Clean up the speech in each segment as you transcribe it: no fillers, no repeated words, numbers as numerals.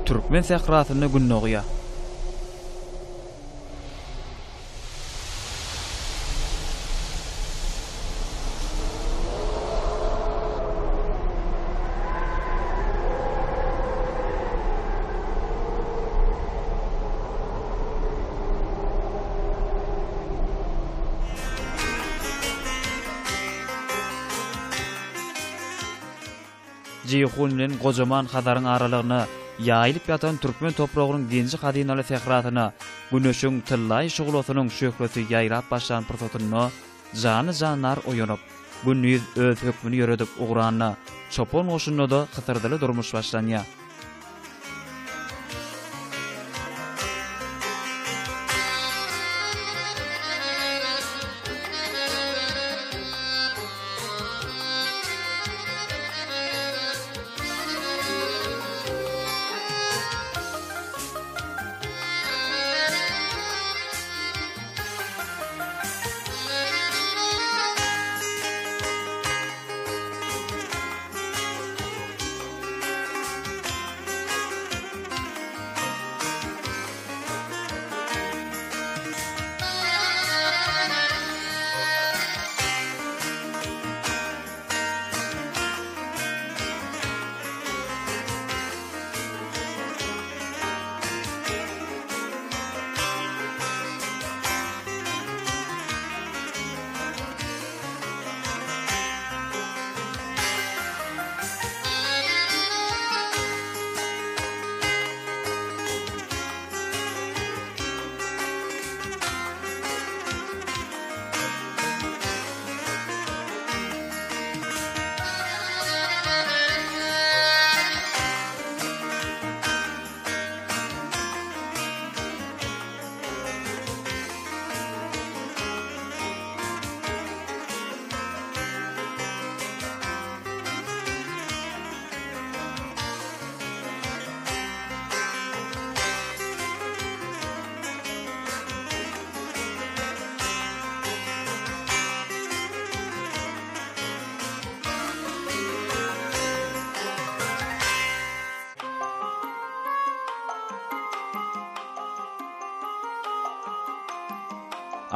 Türkmen sährasynda Gün dogýar. Jeýhun bilen gojaman Hazaryň aralygynda ýaýylyp ýatan türkmen topragynyň genji-hazynaly sährasyna Güneşiň tyllaýy şuglasynyň şöhlesi ýaýrap başlan pursatynda janly-jandar oýanyp, gündiz öz hökmüni ýöredip ugranda, çopan goşunda-da hysyrdyly durmuş başlanýar.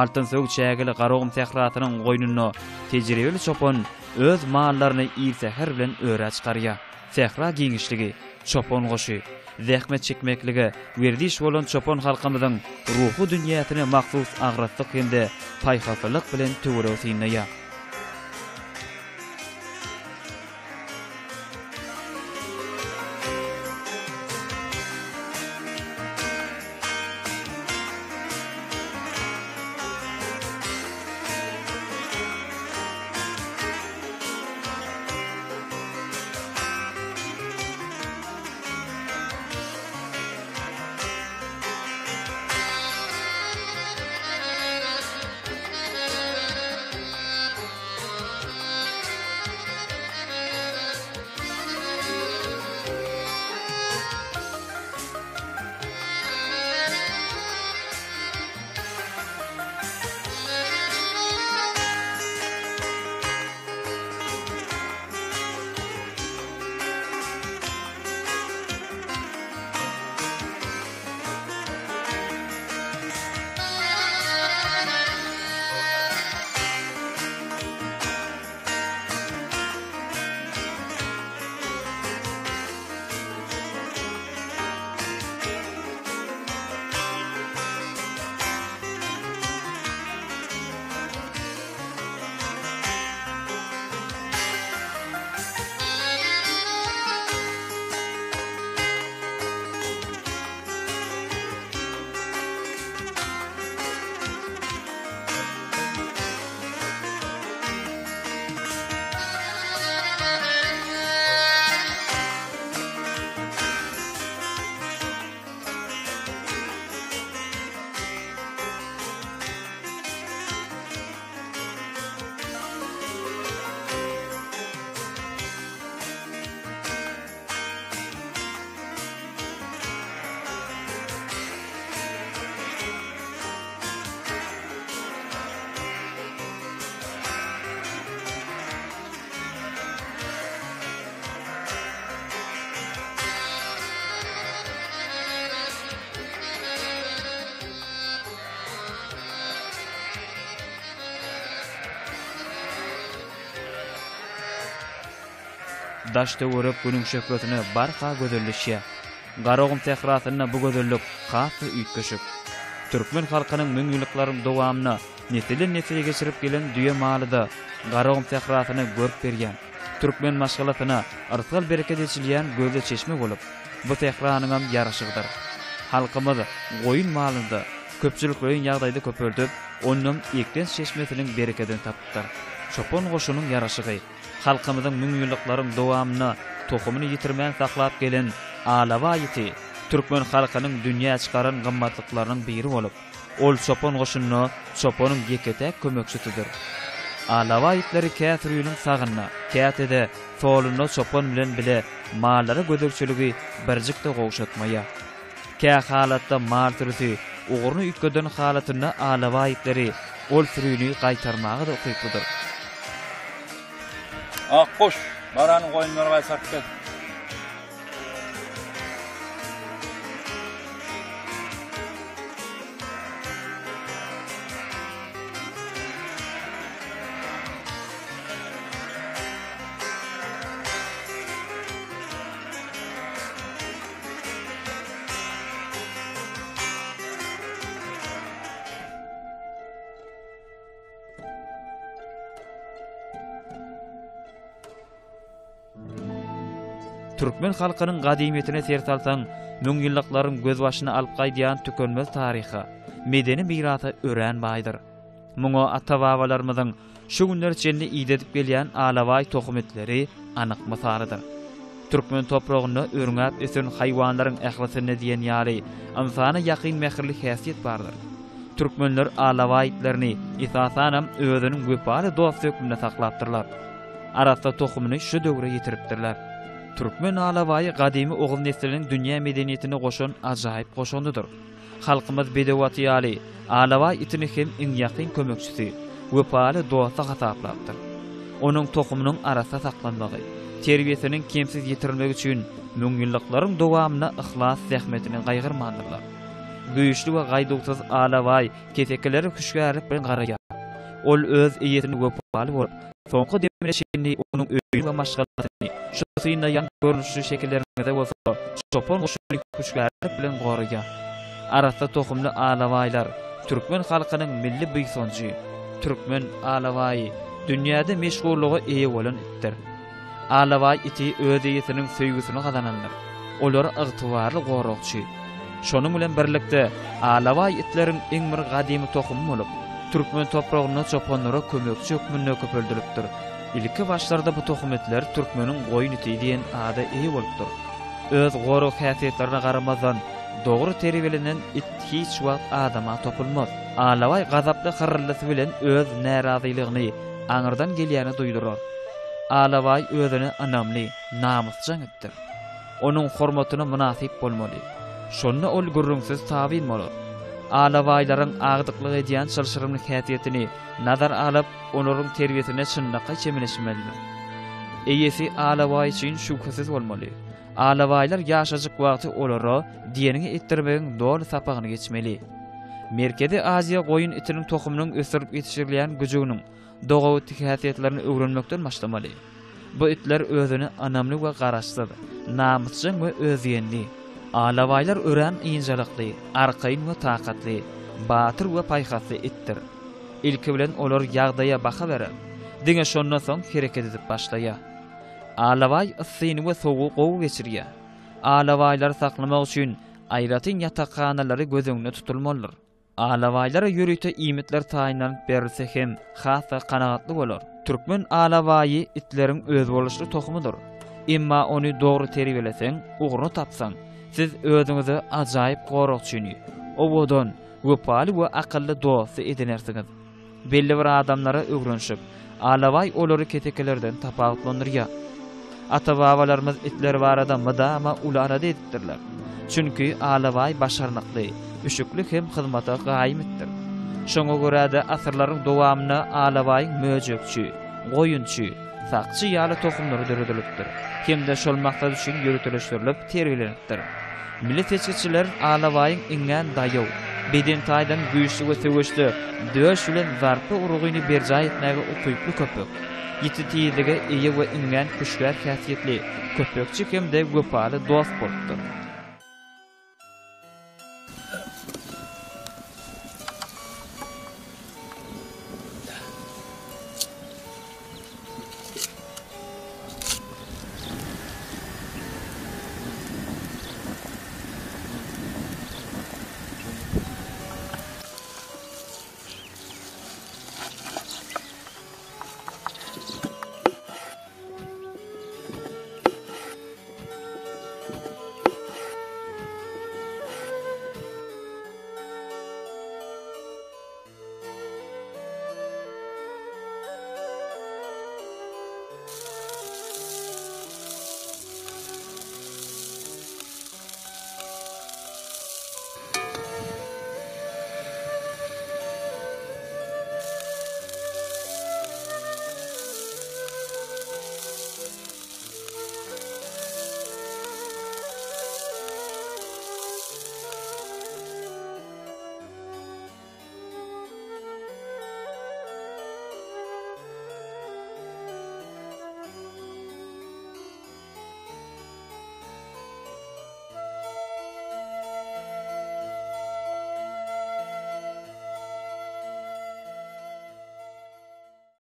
Altynsöw çägeli Garagum sährasynyň goýnunda tejribeli çopan öz mallaryny ir säher bilen örä çykarýar. Sähra giňişligi, çopan goşy, zähmet çekmeklige werziş bolan çopan halkymyzyň ruhy dünýäsine mahsus agraslyk hem-de paýhaslylyk bilen töweregi synlaýar. Daş-töwerek Günüň şöhlesine barha gözelleşýär. Garagum sährasynda bu gözellik has-da üýtgeşik. Türkmen halkynyň müňýyllyklaryň dowamynda nesilden-nesile geçirip gelen düýe maly-da Garagum sährasyna görk berýän, türkmen maşgalasyna yrsgal-bereket eçilýän gözli çeşme bolup, bu sähranyňam ýaraşygydyr. Halkymyz goýun malyny-da köpçülikleýin ýagdaýda köpeldip, ondan eklenç çeşmesiniň berekedini tapypdyr. Çopan goşunyň ýaraşygy. Halkymyzyň müňýyllyklaryň dowamynda tohumyny ýitirmän saklap gelen alabaý iti türkmen halkynyň dünýä çykaran gymmatlyklarynyň biri bolup, ol çopan goşunda çopanyň ýeke-täk kömekçisidir. Alabaý itleri kä süriniň sagynda, käte-de solunda çopan bilen bile mallara gözegçiligi birjik-de gowşatmaýar. Kä halatda mal sürüsi ugruny üýtgeden halatynda alabaý itleri ol sürini gaýtarmaga-da ukyplydyr. Akguş, bar hany goýunlary gaýtaryp gel. Türkmen halkynyň gadymyýetine ser salsaň, müňýyllyklaryň gözbaşyny alyp gaýdýan tükenmez taryha, medeni mirasa örän baýdyr. Muňa ata-babalarymyzyň şu günlere çenli idedip gelýän alabaý tohum itleri anyk mysalydyr. Türkmen topragynda örňäp ösen haýwanlaryň ählisinde diýen ýaly ynsana ýakyn mähirli häsiýet bardyr. Türkmenler alabaý itlerini, esasanam, özüniň wepaly dosty hökmünde saklapdyrlar. Arassa tohumyny şu döwre ýetiripdirler. Türkmen alabaýy gadymy oguz nesliniň dünýä medeniýetine goşan ajaýyp goşandydyr. Halkymyz bedew aty ýaly, alabaý itini hem iň ýakyn kömekçisi, wepaly dosty hasaplapdyr. Onuň tohumynyň arassa saklanmagy, terbiýesiniň kemsiz ýetirilmegi üçin müňýyllyklaryň dowamynda yhlas zähmetini gaýgyrmandyrlar. Güýçli we gaýduwsyz alabaý kesekilere hüşgärlik bilen garaýar. Ol öz eýesine wepaly bolup, Soňky demine çenli onuň öýüni we maşgalasyny, şu synlaýan görnüşli şekilleriňizde bolsa çopan guşuny hüşgärlik bilen goraýar. Arassa tohumly alabaýlar türkmen halkynyň milli buýsanjy. Türkmen alabaýy dünýäde meşhurlyga eýe bolan itdir. Alabaý iti öz eýesiniň söýgüsini gazanandyr. Olar ygtybarly goragçy. Şonuň bilen birlikde, alabaý itleriň iň bir gadymy tohumy bolup, türkmen topragynda çopanlara kömekçi hökmünde köpeldilipdir. Ilki başlarda bu tohum itler türkmeniň goýun iti diýen ada eýe bolupdyr. Öz gorag häsiýetlerine garamazdan, dogry terbiýelenen it hiç wagt adama topulmaz. Alabaý gazaply hyrryldysy bilen öz närazylygyny aňyrdan gelýäne duýdurar. Alabaý özüne ynamly, namysjaň itdir. Onuň hormatyna mynasyp bolmaly. Şonda ol gürrüňsiz tabyn bolar. Alabaýlaryň agdyklyk edýän çylşyrymly häsiýetini nazara alyp, olaryň terbiýesine çynlakaý çemeleşmelidir. Eýesi alabaý üçin şübhesiz bolmaly. Alabaýlar ýaşajyk wagty olara diýeniňi etdirmegiň doly sapagyny geçmeli. Merkezi Aziýa goýun itiniň tohumynyň ösdürilip ýetişdirilýän güjüginiň dogabitdi häsiýetlerini öwrenmekden başlamaly. Bu itler özüne ynamly we garaşsyz, namysjaň we özdiýenli. Alabaýlar örän ynjalykly, arkaýyn we takatly, batyr we paýhasly itdir. Ilki bilen olar ýagdaýa baha berer, diňe şondan soň hereket edip başlaýar. Alabaý yssyny we sowugy gowy geçirýär. Alabaýlary saklamak üçin aýratyn ýatakhanalary göz öňünde tutulmalydyr. Alabaýlara ýörite iýmitler taýynlanyp berilse hem has-da kanagatly bolar. Türkmen alabaýy itleriň özboluşly tohumydyr. Emma ony dogry terbiýeleseň, ugruny tapsaň, siz özüňize ajaýyp goragçyny, owadan, wepaly we akylly dosty edinersiňiz. Belli bir adamlara öwrenişip, alabaý olary kesekilerden tapawutlandyrýar. Ata-babalarymyz itler barada mydama uly alada edipdirler. Çünki alabaý başarnykly, üşükli hem hyzmata gaýym itdir. Şoňa görä-de asyrlaryň dowamynda alabaýyň möjekçi, goýunçy, sakçy ýaly tohumlary döredilipdir hem-de şol maksat üçin ýöriteleşdirilip terbiýelenipdir. Milli seçgiçiler alabaýyň iňňän daýaw, beden taýdan güýçli we söweşde döş bilen zarply urgyny berjaý etmäge ukyply köpek. Ýiti tizlige eýe we iňňän hüşgär häsiýetli, köpekçi hem-de wepaly dost bolupdyr.